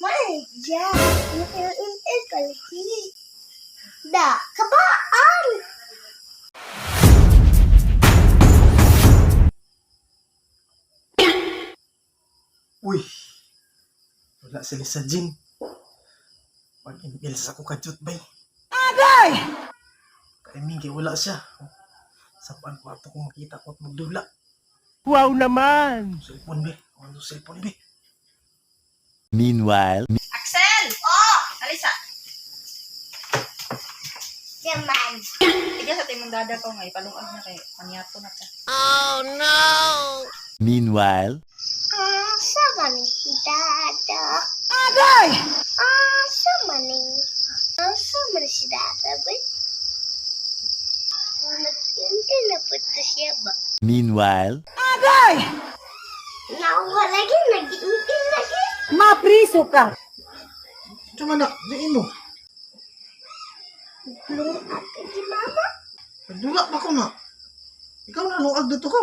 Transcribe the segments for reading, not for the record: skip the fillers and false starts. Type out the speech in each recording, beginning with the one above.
Maja, ML kalhi. Da, kabaan! Uy, wala sila sa gym. Pag-ML sa ako kadyot bay. Agay! Kaiming kay wala siya. Sapaan ko ato kung makita ko at magdula. Wow naman! Cellphone be. Ano cellphone be? Meanwhile, Axel! Oh! Alisa! Yaman. Tiga sa timong dada ko nga, ipalungag na kay manyato na ta. Meanwhile, Asa man si Dada? Agay! Asa man ni? Asa man si Dada ba? Nag-inti na po ito siya ba? Meanwhile, Nakuha lagi, nag-inti lagi. Mapriso ka. Ito manak, diin mo. Lungag ka si Mama. Nagdula pa ko na. Ikaw na lungag dito ko.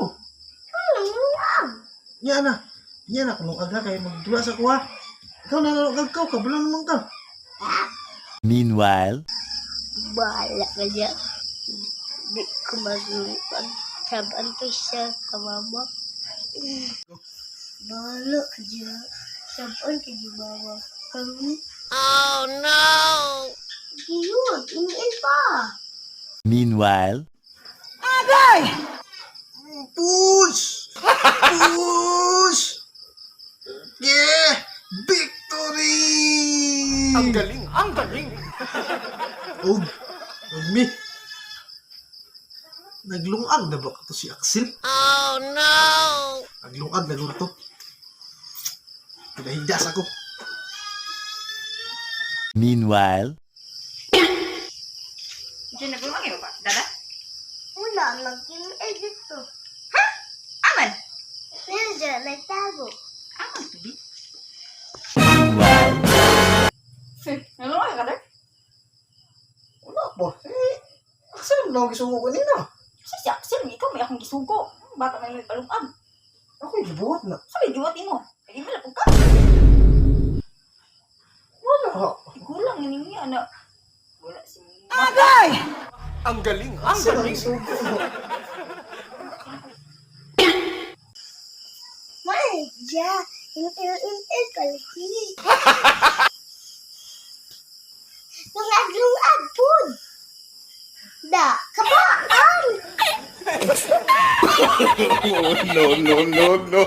Lungag. Niya na. Niya na, kung lungag ka kay magdula sa kuha. Ikaw na lungag ka, kabalo naman ka. Meanwhile, Bahala ka niya. Di ko maglungag. Saban to siya ka, Mama. Bahala ka niya. Saban ka ni Mama. Kami. Oh, no! Giyod, iniil pa. Meanwhile, Push! Push! Yeah! Victory! Ang galing, ang galing. Og, og mi. Naglungag na ba to si Axel? Oh no! Naglungag na guro to. Pinahidas ako. Meanwhile, Diyan naglungag yun ba? Dada? Wala, nag-iniil dito. Aman! Meron dyan, nagtago. Aman, tubi. Meanwhile, Nalungag ka, Dar? Wala ba? Eh, Axel, no, gisugo ko nina. Kasi si Axel, ikaw may akong gisugo. Bata may may palungag. Ako yung gibuhat na. Sabi, giwat mo. Kaya malapog ka. Wala. Igulang yun niya na. Wala si Ang galing, ang Axel, ang galing. gisugo. Maja, iniil kalhi. Lungag-lungag po. Da, kabaan! No, no, no, no.